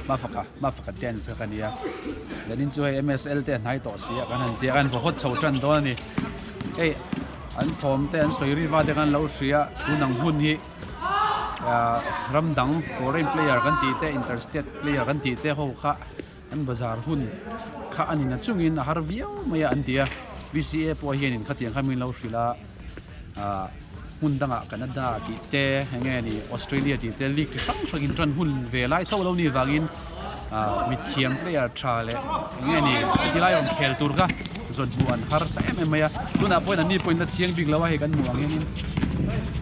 Mafaka Mafaka dance kha ka nia zanin chu hei M_S_L te a hnai tawh si a kan han tia kan vaw hawt chho tan dawn a ni hei an thawm te an sawi riva te khan lo hria tun ang hun hi ah ram dang foreign player kan tih te inter state player kan tih te ho kha an bazar hun kha a ni na chungin a har viau mai a an ti a B_C_A pawh hianin khatiang kha min lo hrilh a ah hmun dangah Canada tih te eng nge ni Australia tih te league chi hrang hrangin tan hun ve lai tho lo ni vangin ah mithiam player tha leh eng nge ni heti lai rawn khel tur kha zawn hmuh an harsa em em mai a tunah pawhin an ni pawhin la chiang bik lo a hei kan hmuh ang hianin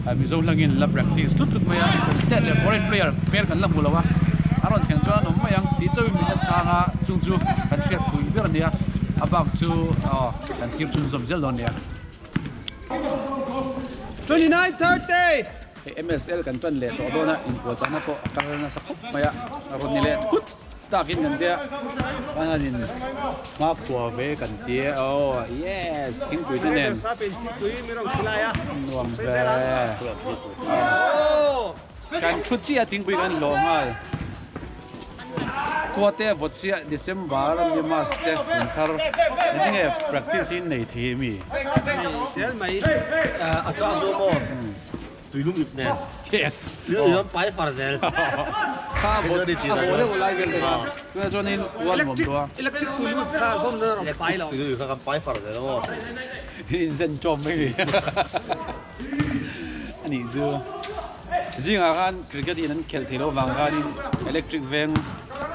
ah mizo hlangin la practice tlut tlut mai a state leh foreign player hmel kan la hmu lo a an rawn thleng chuan an awm mai ang tih chauhin min la chhang a chung chu kan hriat pui ber a nia a bak chu aw kan thlir chhunzawm zel dawn a nia. 29:30 Hei MSL kan tan leh tawh dawn a inpuahchahna pawh a kal nasa khawp mai a a rawn ni leh thut takin kan tia kan han in hmakhua ve kan tia aw yes thingpui te nen nuam ve kan thu chiah thingpui kan hlawh nghal khua te vawt chiah December a ni mas te hun thar engtin nge practice hi nei thei ami zel mai a chah zo maw tuilum ip nen yes tuilum pai far zel kha vawt a vawt deuh lai vel te kha tunah chuanin ual nuam tawh a electric tuilum kha zawm na rawn pai lo tuilum kha kan pai far zel maw inzen tawm mai ni anih chu zingah khan cricket in an khelh theih loh vang khanin electric veng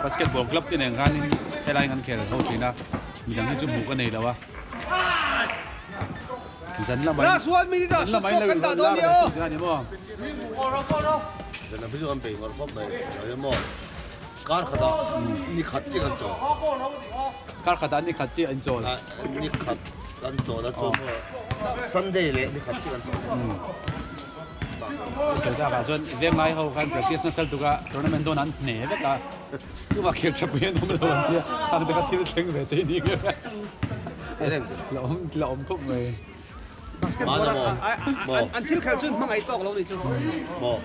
basketball club te nen khanin helai an khel ho thin a midang hi chu hmuh ka nei lo a zan lamah last one minute ah zan lamah in lo kan dah dawn lar nia ve thin a ni maw zan lam hi chu kan bei ngawr khawp mai eng maw kar khatah ni khat chiah kan chawl kar khatah ni khat chiah an chawl ni khat kan chawl a chuan maw sunday leh ni khat chiah kan chawl Sawi tak ah chuan venglai ho khan practice nasa lutuk a tournament dawn an hne vek a chuvah khel tha pui an awm lo an tia hang te kha thil thleng ve te ni nge la awm la awm khawp mai Basketball a an thil khelh chuan hmangaih tawk lo ni chu maw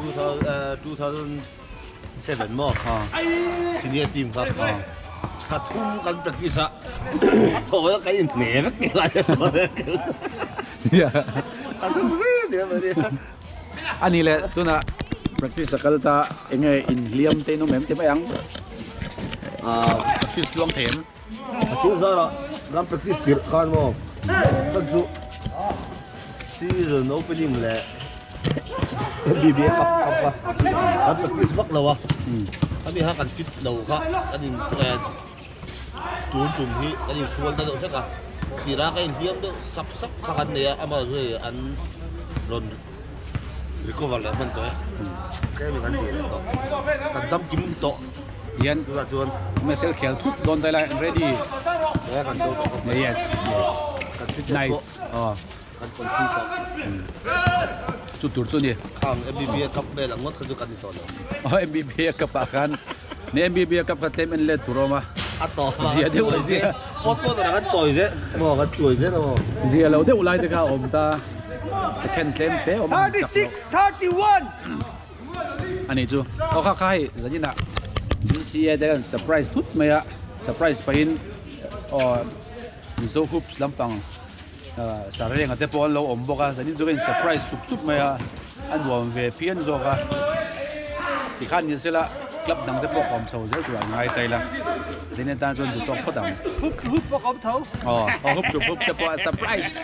2007 maw senior team kha thla thum kan practice a a thaw a kan in hne vek ni lai ani le tuna practice a kal ta enge inhliam te in awm em ti mai ang practice tluang thei em A thil zarah kan practice tirh khan maw chuan chu season opening leh MBBA cup cup kha kan practice vak lo a khami kha kan fit lo kha kan in tun tum hi kan inhrual ta deuh hlek a tirah ka inhliam deuh sap sap kha kan nei a amah chu hei an rawn recover leh hman tawh e tlem in kan zir leh tawh kan dam kim tawh. Hian tunah chuan messel khel thut dawn ta ila ready he kan zo tawh yes yes kan fit nice oh kan config tawh chu tur chu ni khang MBBA cup vel ang ngawt kha chu kan ni tawh lo oh MBBA cup ah khan ni MBBA cup kha tlem en let tur awm a a tawp a zia deuh zia fourth quarter ah kan chawi zel maw kan chuai zel a maw zia lo deuh lai te kha a awm ta second tlem te awm ang chak lo 36 31 Ani chu aw kha kha hei zanin ah BCA te kan surprise thut mai a surprise pahin aw Mizo hoops lampang ah sareng te pawh an lo awm bawk a zanin chu ka in surprise sup sup mai a a nuam ve phian zawk a tikhan ni sela club dang te pawh ka awm chho zel tur an ngai ta ila zanin atan chuan duh tawk phawt ang aw aw hup chu hup te pawh a surprise.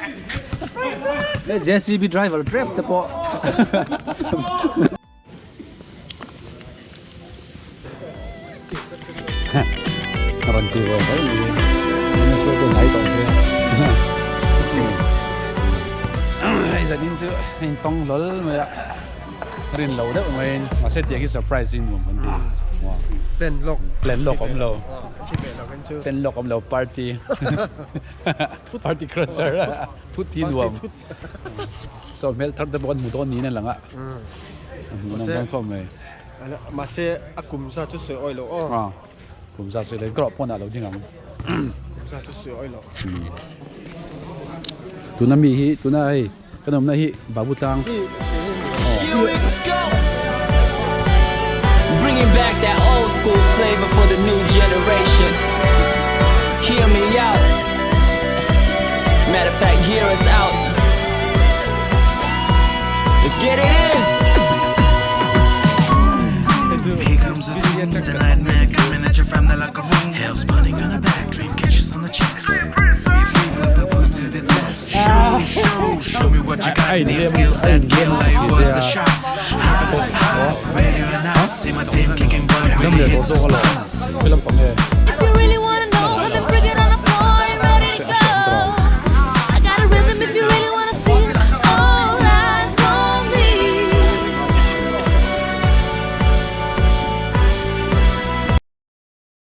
Le JCB driver trap te pawh. Ran ti ve mai ni. Nana se te nai tawh sia. Hei zanin chu in tawng hlawl mai a. Rin lo deuh mai in. Mahse tiang hi surprise hi nuam kan ti. Plan lawk. Plan lawk awm lo. Chi ve lo kan chu. Plan lawk awm lo party. Party crusher thut hi nuam so hmel thar te pawh kan hmu dawn niin a lang a hmuh nawm dawn khawp mai mahse a kum za chu sawi awi lo aw a kum za sawi lo erawh pawnah lo ding ang kum za chu sawi awi lo tuna mi hi tuna hei kan awmna hi babu tlang Bringing back that old school flavor for the new generation. Hear me out. Matter of fact, hear us out. Let's get it in. Here comes the doom, the nightmare coming at you from the locker room. Hell's burning on the back, dream catches on the chest. Your faith will be put to the test. Show, show, show me what you got. Need skills that kill, are you worth the shot? Hot, hot, ready or not, see my team kicking butt, really hits the spots. If you really